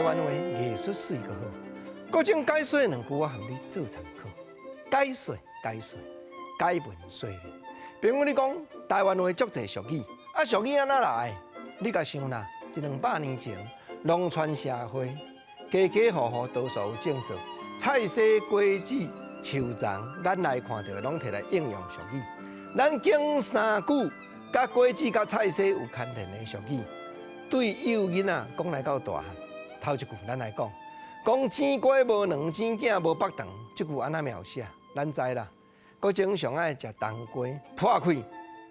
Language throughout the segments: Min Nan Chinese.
灣話藝術媠閣好。各種解說兩句，我含你做參考。解說解說，解文說理。朋友你講台灣話足濟俗語，啊俗語按怎來？你共想啦，一兩百年前，農村社會，家家戶戶多數有種作菜蔬果子樹叢，咱來看著攏提來應用俗語。咱講三句，佮果子佮菜蔬有牽連的俗語，對幼囡仔講來到大漢，頭一句咱來講，講青瓜無卵，青囝無腹腸，這句按怎描寫？咱知啦。國種上愛食冬瓜，破開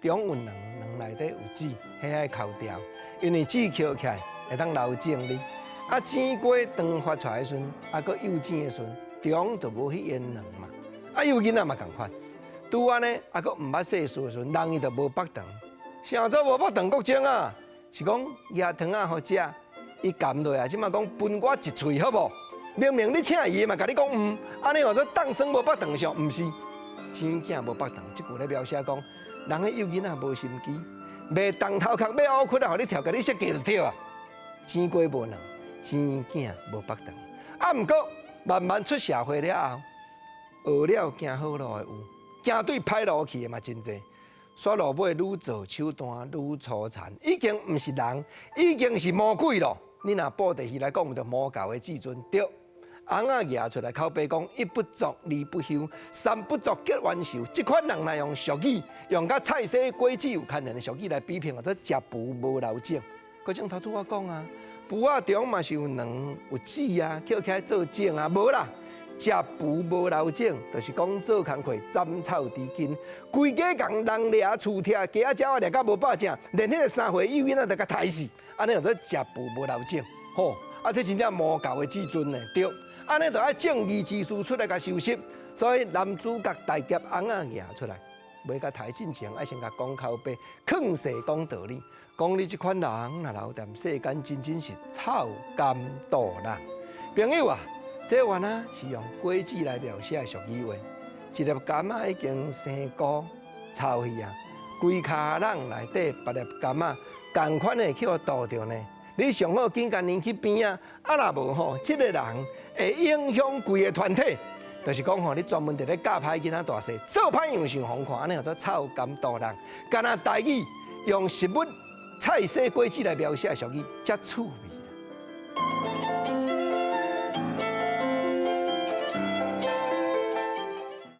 中有卵，卵內底有籽，彼愛剾掉，因為籽抾起來會當留種哩。啊，青瓜當發出來的時陣，啊，閣幼青的時陣，中就無彼个卵嘛。啊，幼囡仔嘛仝款，拄按呢，啊，閣毋捌世事的時陣，人伊就無腹腸。啥做無腹腸國種啊？是講蜈糖仔予食，伊含落來，這馬講分我一喙好無？明明你請伊的嘛，共你講毋，按呢號做當耍無腹腸上，毋是。青囝無腹腸，這句咧描寫講，人彼幼囡仔無心機，袂動頭殼欲烏窟啊，予你跳，共你設計就對啊。青瓜無卵，青囝無腹腸。啊，毋過慢慢出社會了後，學了行好路的有，行對歹路去的嘛真濟。煞落尾愈做手段愈粗殘，已經毋是人，已經是魔鬼咯。你若布袋戲來講，就魔教的至尊對。尪仔蜈出來口白講，一不做二不休，三不做結冤仇。這款人若用俗語，用佮菜蔬果子有牽連的俗語來比評，號做食匏無留種。閣種頭拄我講啊，匏仔中嘛是有卵有籽啊，抾起來做種啊，無啦。食匏無留種，就是講做工課斬草除根，規家共人掠厝拆，雞仔鳥仔掠甲無飽食，連彼個3歲幼囡仔都共刣死，按呢叫做食匏無留種。吼，啊，這真正魔教的至尊呢，對。按呢就愛正義之士出來共收拾，所以男主角大俠尪仔蜈出來，袂共刣進前，愛先共講口白，勸世講道理，講你這款人若留踮世間，真真是臭甘毒人。朋友啊，這原來是用果子來描寫的俗語話，一粒柑仔已經生菇臭去啊，規跤籠內底八粒柑仔，仝款的去予蠹著呢。你上好緊共拎去邊仔，啊若無吼，這個人會影響規个團體，就是講吼，你專門佇咧教歹囡仔大細，做歹樣相予人看，按呢叫做臭甘毒人。敢若台語用食物菜蔬果子來描寫俗語，才趣味。